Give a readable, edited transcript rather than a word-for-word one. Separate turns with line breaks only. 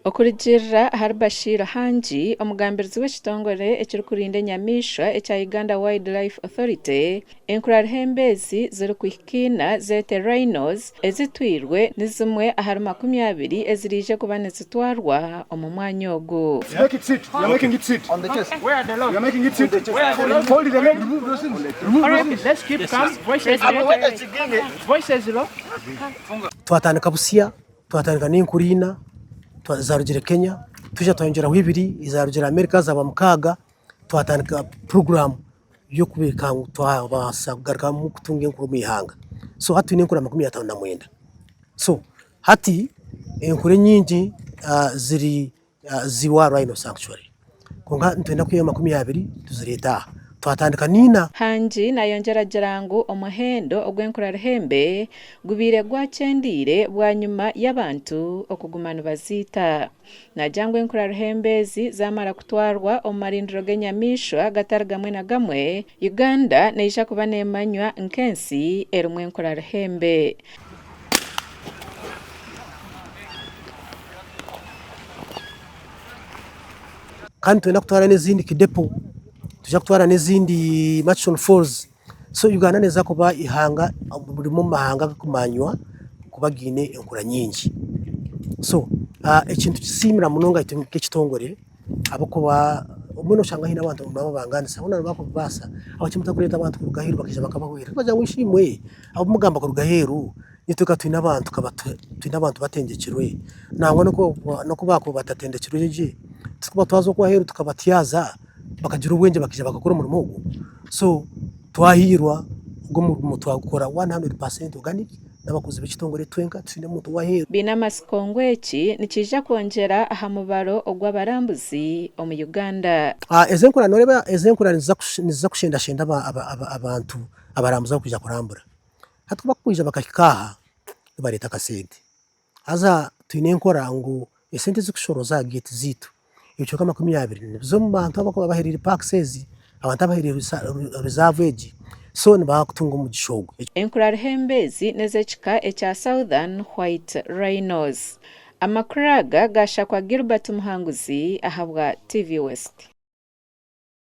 Okurugiirira ahari Bashir Hangi, omugambirizi w'ekitongore ekirikurinda enyamaishwa ekya Uganda Wildlife Authority, enkura ruhembe ezi zirikuhika ina zeete Rhinos ezitwirwe ni zimwe ahari 20 eziraije kuba nizitwarwa omu mwanya ogu.
Twatandika busya Twatandika n'enkuru ina ezarugire Kenya, twija twayongyeraho ibiri ezarugire America zaba mukaaga, twatandika puroguraamu y'okureebeka ngu twabaasa kugarukamu kutunga enkuru omu ihanga. So hati twine enkura 59. So hati enkura enyingi ziri Ziwa Rhino Sanctuary. Kwonka nitwenda kwihayo 20 tuzireete aha. Twatandika n'ina.
Hangi nayongyera agira ngu omuhendo ogw'enkura ruhembe gubaire gwakyendeire bwanyima y'abantu okuguma nibaziita. Naagira ngu enkura ruhembe ezi zaamara kutwarwa omu marindiro g'enyamaishwa gatari gamwe na gamwe, Uganda neija kuba neemanywa nk'ensi erimu enkura ruhembe.
Kandi nitwenda kutwara n'ezindi Kidepo, nitwija kutwara n'ezindi Murchison Falls. So Uganda neeza kuba eihanga rimwe omu mahanga agarikumanywa kuba gaine enkura nyingi. So ekintu tukisiimira munonga itwe nk'ekitongore ahabw'okuba obumwe noshanga haine abantu nibababangaanisa hoona nibakubaasa ahabw'okuba mutakureeta abantu kuruga aheeru bakaija bakabahwera. Nibagira ngu ishimwe abu mugamba kuruga aheeru Itwe ka twine abantu ka twine abantu batengyekirwe, nangwa n'oku baakuba batatendekirwe gye, tikubatwaza okwo aheeru tukabatyaza bakagira obwengye bakaija bakakora omurimo ogwo. So twahiirwa ogwo omurimo twagukora 100% organic n'abakozi b'ekitongore twenka titaine muntu w'aheeru.
Baine amatsiko ngu eki nikiija kwongyera aha mubaro ogw'abarambuzi omu Uganda.
Ezi enkura nooreeba ezi enkura niziza kushendashenda abantu abarambuzi abarikwija kurambura. Hati ku bakwija bakahika aha nibareeta akasente. Haza twine enkora ngu esente ezikushorooza aha geeti zaitu ebicweka 20 nibiza omu bantu abakuba bahereire paakisi ezi, abantu abahereire rizaavu egi, so nibabaasa kutunga omugisha ogwo.
Enkura ruhembe ezi n'ez'ekika ekya Southern White Rhinos. Amakuru aga gaashakwa Gilbert Muhanguzi ahabwa TV West.